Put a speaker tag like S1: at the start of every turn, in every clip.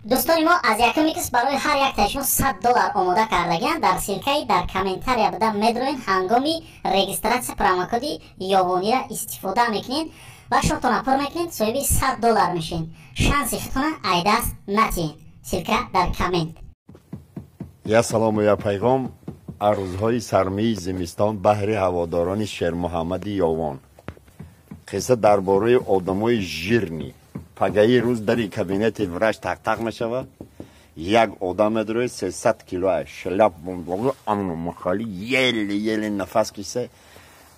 S1: Дӯстони мо, аз якуми кис барои ҳар яктаи шумо $100 омода кардагианд. Дар ссылка и дар комментария буда медроен, ҳангоми регистрация промокоди Ёвонира истифода мекунед ва шотона пур мекунед, соҳиби $100 мешед. Шанси худтона айдаст натиҳед. Ссылка дар коммент.
S2: Я салому, я пайғом. Рӯзҳои сармии зимистон баҳри ҳаводорони Шермуҳаммади Ёвон. Қисса дар бораи одамои жирный. Пагаи рӯз дари кабинети врач тақтақ мешавад. Як одам медрояд, 300 кило шляп, махали, еле-еле нафас киса.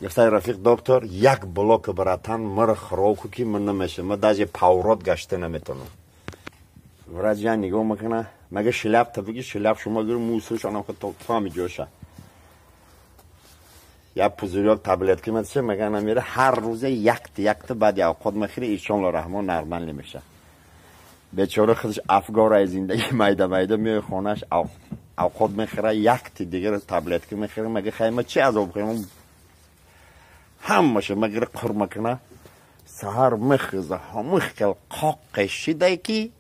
S2: Гуфта: «Рафиқ доктор, як блок, братан, мара хӯроку ки ман намеша, ма даже поворот гашта наметонам». Врач я нигоҳ мекуна, мага: «Шляп та биги». Шляп шума гир, мусорш анам то ҳами ҷоша. Я пузырёк таблетка метиша, мага: «Намера ҳар рӯза якта якта баъди авқот мехӯри, иншоалло раҳмон, нормал меша». Бечора худаш афгор аз зиндагӣ, майда майда меои хонаш, авқот мехӯра, якти дигар таблетка мехӯра. Мага: «Хай, ма чи азоб хӯрам?» Ҳамаша магара қур мекуна. Саҳар мехеза, ҳамин хел қоқе шидай, ки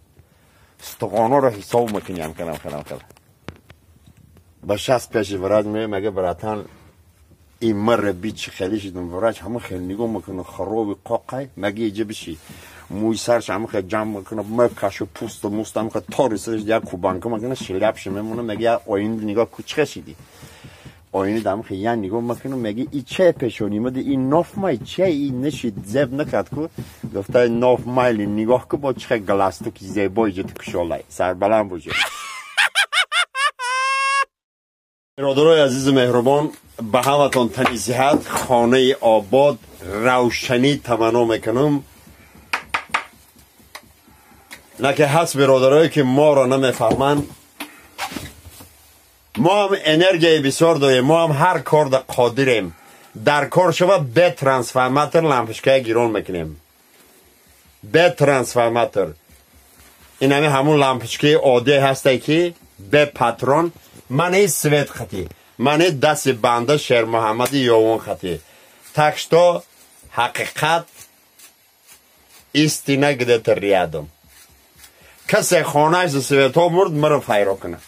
S2: стуғоноро ҳисоб мекунӣ. Ҳам хел ба шаст пеши врач меои, мага: «Братан, ин мара би, чи хеле шидам?» Врач ҳама хел нигоҳ мекуна, хароби қоқай. Мага: «Иҷа биши». Мӯи сарш ҳама хел ҷамъ мекуна, мекашу, пӯсту муст ҳама хел тори сарш, як кубанка мекуна, шляпша мемона. Мага: «Як оини нигоҳ ку, чӣ шиди?» Оини дам хел я нигоҳ мекуна, меги: «И че пешонӣ мади, и ноф май че и нешид, зеб накард ку?» Гуфта: «Ноф майли, нигоҳ ку, бо чӣ хел галстуки зебо иҷа ту кушолай, сарбаланд боши». Бародарои азизу меҳрубон, ба ҳаматон тани сиҳат, хонаи обод, равшанӣ таманно мекунам. На ки ҳаст бародарое, ки моро намефаҳманд. Мо ҳам энергияи бисёр дорем, мо ҳам ҳар корда қодирем. Дар кор шава, бе трансформатор лампочкая гирон мекунем, бе трансформатор. Ин ҳами ҳамун лампочкаи оддие ҳасте, ки бе патрон. Мани свет хати, мани дасти банда Шермуҳаммади Ёвон хати. Так что ҳақиқат, истина где-то рядом. Касе хонааш за светҳо мурд, маро файро кунад.